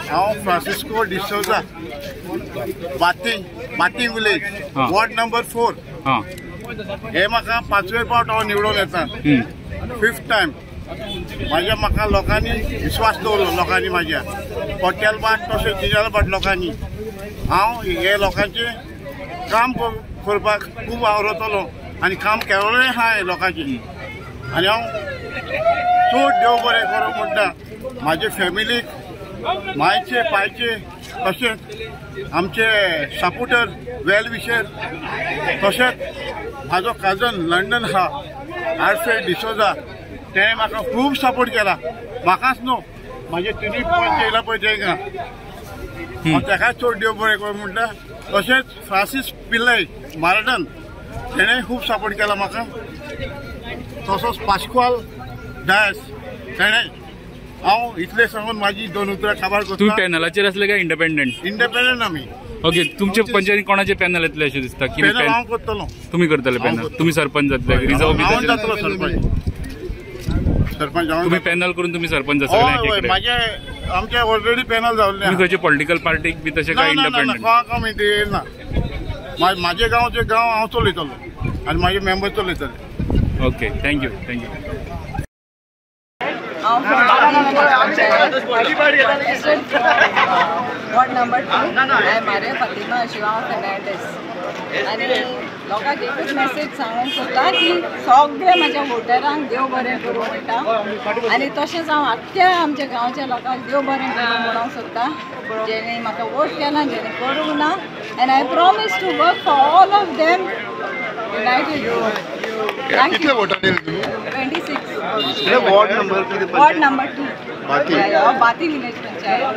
हांव फ्रांसिस्को डिसोजा, बाती बाती विलेज, वॉर्ड नंबर 4. हे म्हाका 5वे फावट हांव निवडून येता, 5th time. म्हाज्या म्हाका लोकांनी विश्वास दवरलो, लोकांनी म्हाज्या पटेल बाट तशें जिजालबाट लोकांनी. हांव हे लोकांचें काम करपाक खूब आवडटलो आनी काम केलेलें आहा लोकांचें. आनी हांव चड देव बरें करूं म्हणटा म्हाजे फॅमिलीक, मायचे पायचे, तशेंच आमचे सपोर्टर वेल विशर, तशेंच म्हाजो काजन लंडन आहा आल्फ्रेड डिसोजा, तेणें म्हाका खूब सपोर्ट केला. म्हाकाच न्हू, म्हाजे तिनूय पंच येयला पळय तेंकां, हांव तेकाय चड देव बरें करूं म्हणटा. तशेंच फ्रांसीस पिल्लय मार्टन, तेणें खूब सपोर्ट केला म्हाका. तसोच पास्क्वाल डायस, तेणें. हांव इतलें सांगून म्हाजी 2 उतरां काबार करता. तुमी पॅनलाचेर आसले काय इंडिपेंडंट? इंडिपेंडंट आमी. ओके, तुमचे पंचायतीन कोणाचे पॅनल येतले अशें दिसता? पॅनल हांव करतलो. तुमी करतले पॅनल? तुमी सरपंच जातले? रिजर्व जातलो सरपंच. सरपंच तुमी पॅनल करून तुमी सरपंच जातले? म्हाजे आमचे ऑलरेडी पॅनल जाल्ले. तुमी खंयचे पॉलिटिकल पार्टीक बी तशें काय इंडिपेंडंट? ना, म्हाजे गांवचे गांव हांव चलयतलो आनी म्हाजे member चलयतले. Okay, thank you. Thank you. Ward number 2, I am Maria Fatima Joao Fernandes. आनी लोकांक एकूच मॅसेज सांगूंक सोदता की सगळे म्हाज्या वोटरांक देव बरें करूं म्हणटा, आनी तशेंच हांव आख्ख्या आमच्या गांवच्या लोकांक देव बरें करूं म्हणूंक सोदता, जेणे म्हाका वोट केला, जेणे करूंक ना. And I promise to work for all of them united. कितले वोटां दिले तुमी? 26. Ward number? Ward number 2, Bati village panchayat.